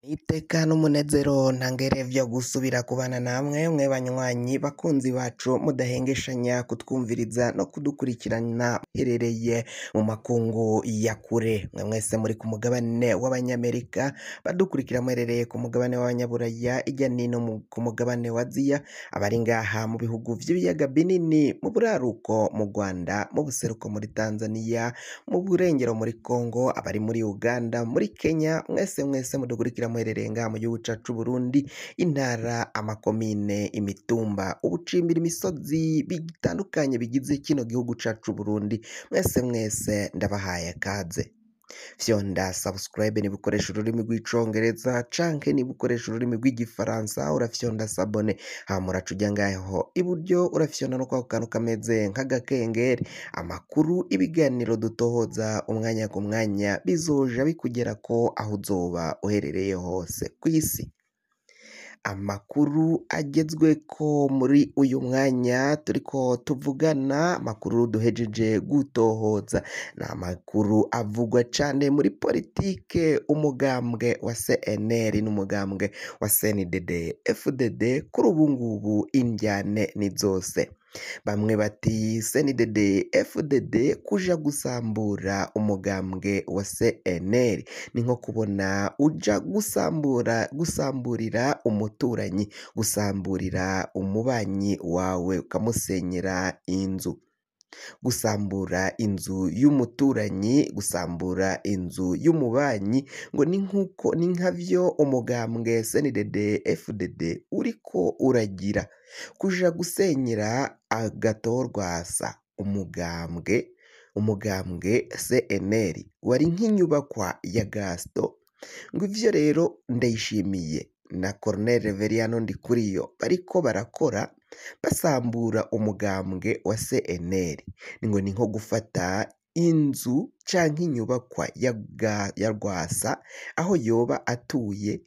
Iteka n'umunezero ntangere vyo gusubira kubana namwe mwe banywanyi bakunzi bacu mudahengeshanya kutwumviriza no kudukurikirana herereye mu makungu ya kure, mwe mwese muri ku mugabane w'abanyamerika badukurikira muherereye ku mugabane w'abanyaburaya ijya nino ku mugabane wa Aziya, abari ngaha mu bihugu vy'ibiyaga binini, mu buraruko mu Rwanda, mu buseruko muri Tanzania, mu burengero muri Congo, abari muri Uganda, muri Kenya, mwese mwese mudukurikira muherereye ngaha mu gihugu cacu Burundi, intara, amakomine, imitumba, ubucimbira, imisozi bitandukanye bigize kino gihugu cacu Burundi, mwese mwese ndabahaye kaze. Fyonda subscribe niba ukoresha ururimi rw'icongereza canke niba ukoresha ururimi rw'igifaransa urafyonda sabone, hama uraca uja ngaho iburyo urafyonda no kwako kantu kameze nk'agakengeri. Amakuru, ibiganiro dutohoza umwanya ku mwanya bizoja bikugerako aho uzoba uherereye hose kw'isi. Amakuru agezweko muri uyu mwanya turiko tuvugana, amakuru duhejeje gutohoza ni amakuru avugwa cane muri politike. Umugambwe wa CNL n'umugambwe wa CNDD FDD kuri ubu ngubu indyane ni zose. Bamwe bati CNDD FDD kuja gusambura umugambwe wa CNL ni nko kubona uja gusambura gusamburira umuturanyi, gusamburira umubanyi wawe ukamusenyera inzu, gusambura inzu y'umuturanyi, gusambura inzu y'umubanyi, ngo ni nkuko ni nkavyo umugambwe CNDD FDD uriko uragira, kuja gusenyera agatorwasa umugambwe CNL wari nk'inyubakwa ya Gaston. Ngo ivyo rero Ndayishimiye na Colonel Reveriyano Ndikuriyo bariko barakora basambura umugambwe wa CNL ngo ni nko gufata inzu canke inyubakwa ya Rwasa aho yoba atuye,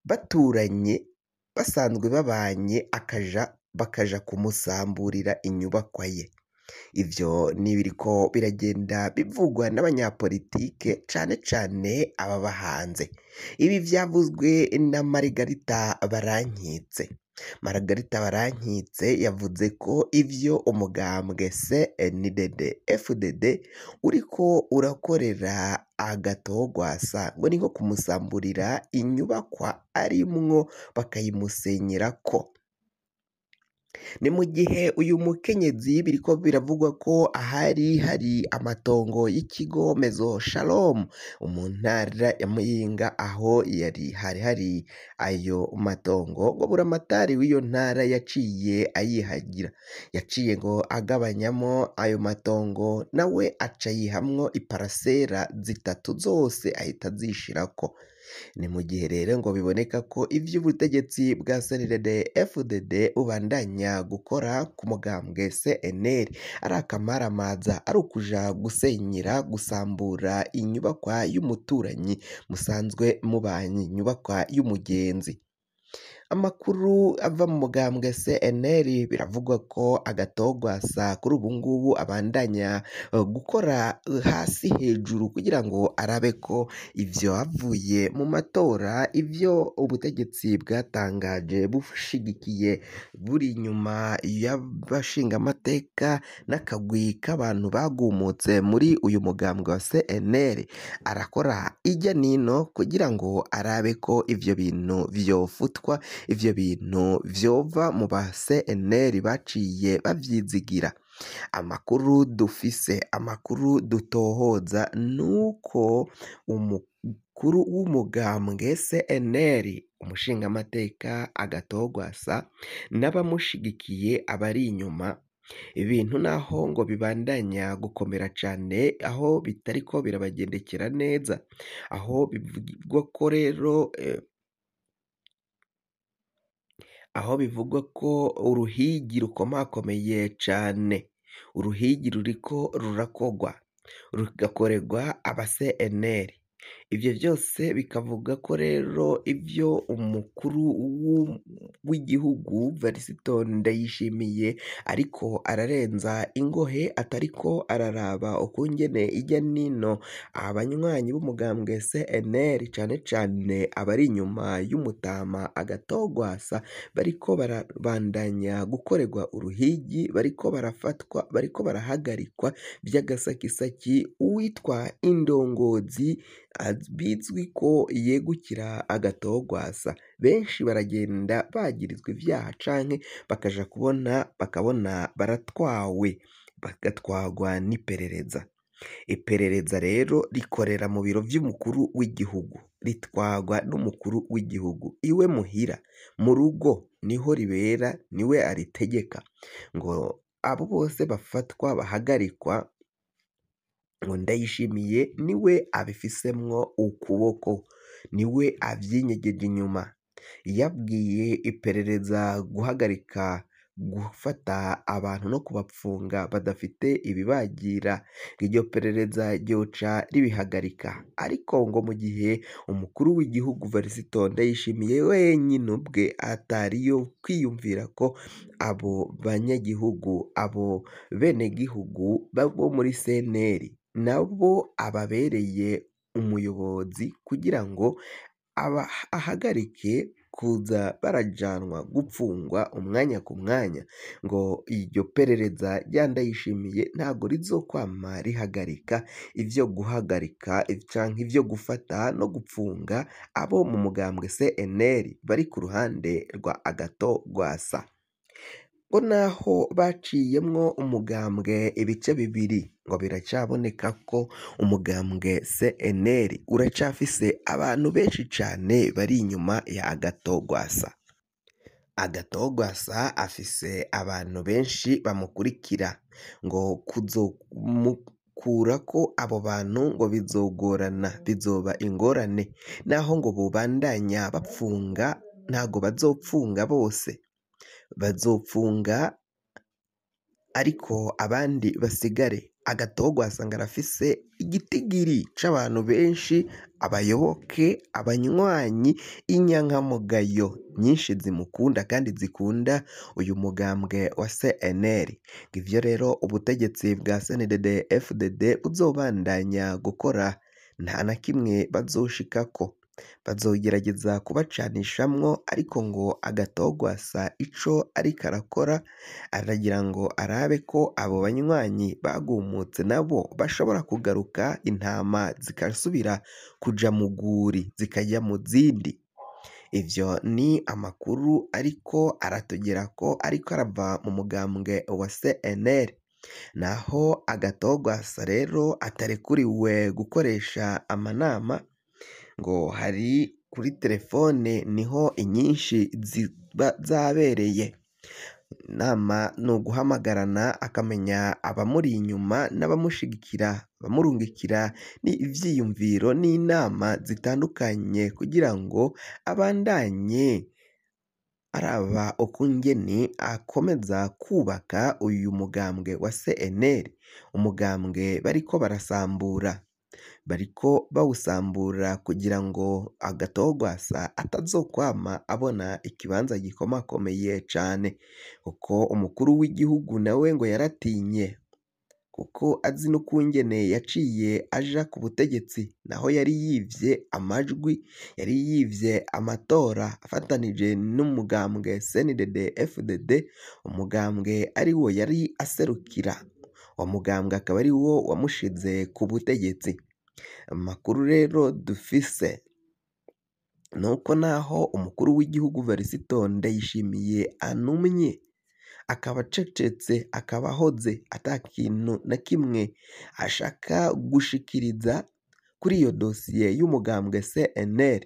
baturanye basanzwe babanye, akaja bakaja kumusamburira inyubakwa ye. Ivyo nibiriko biragenda bivugwa n'abanyapolitike cane cane ababa hanze. Ibi vyavuzwe na Margarita Barankitse. Margarita Barankitse yavuze ko ivyo umugambwe CNDD FDD uriko urakorera agatogwasa ngo ni nko kumusamburira inyubakwa arimwo bakayimusenyerako. Ni mu gihe uyu mukenyezi biriko biravugwa ko ahari hari amatongo y'ikigo Mezo Shalom mu ntara ya Muyinga, aho yari hari hari ayo matongo, ngo buramatari w'iyo ntara yaciye ayihagira, yaciye ngo agabanyamo ayo matongo, nawe aca yihamwo iparasera zitatu zose ahita azishirako. Ni mu gihe rero ngo biboneka ko ivy'ubutegetsi bwa CNDD FDD bubandanya gukora ku mugambwe CNL ari akamaramaza, ari ukuja gusenyera gusambura inyubakwa y'umuturanyi musanzwe mubanye, inyubakwa y'umugenzi. Amakuru ava mu mugambwe CNL biravugwa ko agatogwasa kuri ubu ngubu abandanya gukora hasi hejuru kugira ngo arabe ko ivyo avuye mu matora, ivyo ubutegetsi bwatangaje bushigikiye buri inyuma y'abashingamateka n'akagwi k'abantu bagumutse muri uyu mugambwe wa CNL, arakora ijya nino kugira ngo arabe ko ivyo bintu vyofutwa, ivyo bintu vyova mu ba CNL baciye bavyizigira. Amakuru dufise, amakuru dutohoza nuko umukuru w'umugambwe CNL umushingamateka agatogwasa n'abamushigikiye abari inyuma, ibintu naho ngo bibandanya gukomera cane, aho bitariko birabagendekera neza, aho bivugwa ko rero aho bivugwa ko uruhigi rukomakomeye cane, uruhigi ruriko rurakogwa rugakorerwa aba CNL. Ivyo vyose bikavuga ko rero ivyo umukuru w'igihugu Varisito Ndayishimiye ariko ararenza ingohe, atariko araraba ukungene ijya nino abanywanyi b'umugambwe CNL cane cane abari inyuma y'umutama Agatogwasa bariko barabandanya gukorerwa uruhigi, bariko barafatwa, bariko barahagarikwa vy'agasakisaki. Uwitwa indongozi bizwi ko yegukira Agatogwasa, benshi baragenda bagirizwa ivyaha canke bakaja kubona bakabona baratwawe, bagatwagwa n'iperereza. Iperereza rero rikorera mu biro vy'umukuru w'igihugu, ritwagwa n'umukuru w'igihugu iwe muhira mu rugo niho ribera, niwe aritegeka. Ngo abo bose bafatwa bahagarikwa, ngo Ndayishimiye niwe abifisemwo ukuboko, niwe avyinyegeje inyuma. Yabwiye iperereza guhagarika gufata abantu no kubapfunga badafite ibibagira, iryo perereza ryoca ribihagarika. Ariko ngo mu gihe umukuru w'igihugu Varisito Ndayishimiye wenyine ubwe atariyo kwiyumvira ko abo banyagihugu, abo benegihugu bo muri CNL nabo ababereye umuyobozi kugira ngo ahagarike kuza barajanwa gupfungwa umwanya ku mwanya, ngo iryo perereza rya Ndayishimiye ntago rizokwama rihagarika ivyo guhagarika canke ivyo gufata no gupfunga abo mu mugambwe CNL bari ku ruhande rwa Agatogwasa. Ngo naho baciyemwo umugambwe ibice bibiri, ngo biracaboneka ko umugambwe CNL uracafise abantu benshi cane bari inyuma ya Agatogwasa. Agatogwasa afise abantu benshi bamukurikira, ngo kuzomukurako abo bantu ngo bizogorana, bizoba ingorane. Naho ngo bobandanya bapfunga, ntago bazopfunga bose, bazopfunga ariko abandi basigare. Agatogwasa ngo arafise igitigiri c'abantu benshi, abayoboke, abanywanyi, inyankamugayo nyinshi zimukunda kandi zikunda uyu mugambwe wa CNL. Ivyo rero ubutegetsi bwa CNDD FDD buzobandanya gukora, nta na kimwe bazoshikako. Bazogerageza kubacanishamwo, ariko ngo Agatogwasa ico ariko arakora aragira ngo arabe ko abo banywanyi bagumutse nabo bashobora kugaruka, intama zigasubira kuja mu rwuri zikajya mu zindi. Ivyo ni amakuru ariko aratugerako, ariko arava mu mugambwe wa CNL. Naho Agatogwasa rero atarekuriwe gukoresha amanama, ngo hari kuri telefone niho inyinshi ziba zabereye. Inama ni uguhamagarana akamenya abamuri inyuma n'abamushigikira, abamurungikira ivyiyumviro n'inama zitandukanye kugira ngo abandanye araba ukungene akomeza kubaka uyu mugambwe wa CNL, umugambwe bariko barasambura, bariko bawusambura kugira ngo Agatogwasa atazokwama abona ikibanza gikomakomeye cane, kuko umukuru w'igihugu nawe ngo yaratinye, kuko azi n'ukungene yaciye aja ku butegetsi, naho yari yivye amajwi, yari yivye amatora afatanije n'umugambwe CNDD FDD, umugambwe ari wo yari aserukira, uwo mugambwe akaba ari wo wamushize ku butegetsi. Amakuru rero dufise nuko naho umukuru w'igihugu Varisito Ndayishimiye anumye, akaba acecetse, akaba ahoze, ata kintu na kimwe ashaka gushikiriza kuri iyo dosiye y'umugambwe CNL,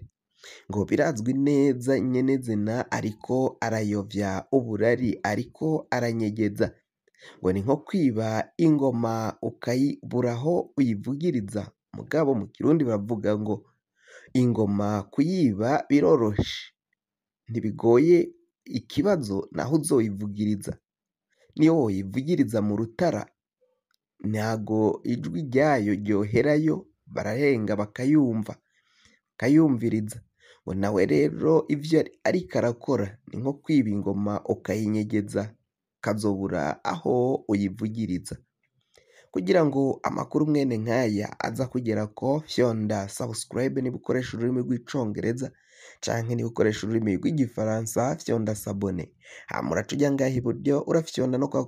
ngo birazwi neza nyenezina ariko arayovya uburari, ariko aranyegeza. Ngo ni nko kwiba ingoma ukayiburaho uyivugiriza, mugabo mu Kirundi baravuga ngo ingoma kuyiba biroroshe, ntibigoye, ikibazo naho uzoyivugiriza. Niyo woyivugiriza mu rutara ntago ijwi ryayo ryoherayo, bararenga bakayumva. Kayumviriza ngo nawe rero ivyo ariko arakora ni nko kwiba ingoma ukayinyegeza, kazobura aho uyivugiriza. Kugira ngo amakuru mwene nkaya aza kugerako, fyonda subscribe niba ukoresha ururimi rw'icongereza, canke niba ukoresha ururimi rw'igifaransa fyonda s'abonner. Hama uraca uja ngaha iburyo urafyonda no kwa